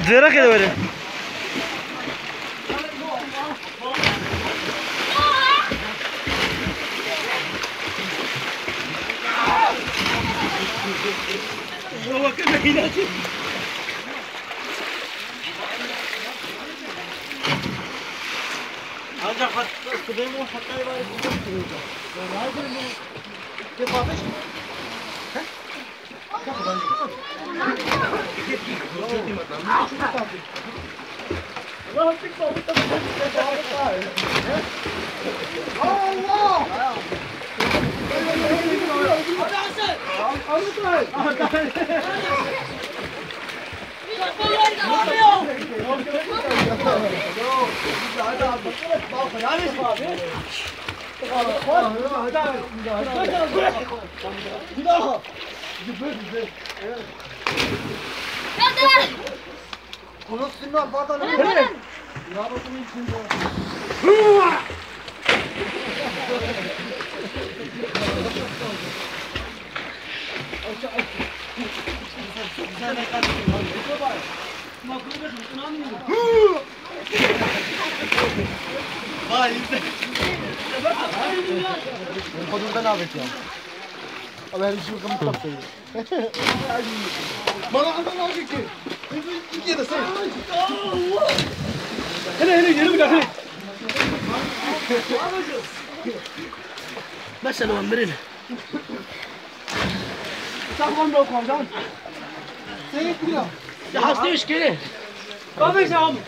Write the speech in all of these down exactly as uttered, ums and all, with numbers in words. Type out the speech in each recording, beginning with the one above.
Zêrekê de were. Ancak hat-, sibê min heta êvarê kuzey kirêda. Lazim mi? Te papiş? He? Vay, izle. Xwe dûr de navêtiya. Ama her şey kımıt kapsayı. Bana adam alacak ki. Türkiye'de sen. Hele, hele, yürü bir dakika. Mesela o mirin. Tamam, yok hocam. Seyit bira. Ya hasta işkili. Tabii canım.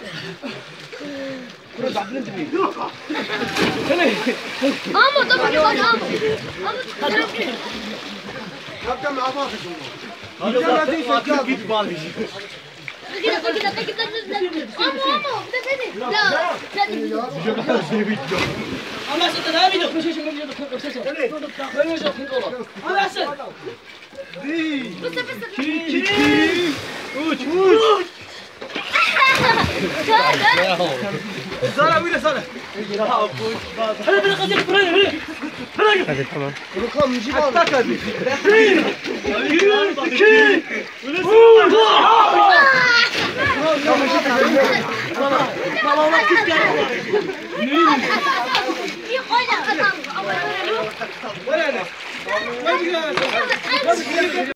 Ama tabii ki bak, ama. Ama Yapacağım, ama. Git bari. Git, git, git, git, git. Ama, ama, bir de beni. Ya, ya. Ama sen de ne yapıyorsun? Ama sen. Iki, iki, üç, üç. Zara, wî de Zara. Hadi bir dakika, bırak, bırak. Bırak. Hadi, tamam. Hatta tabii. Bir, iki, üç.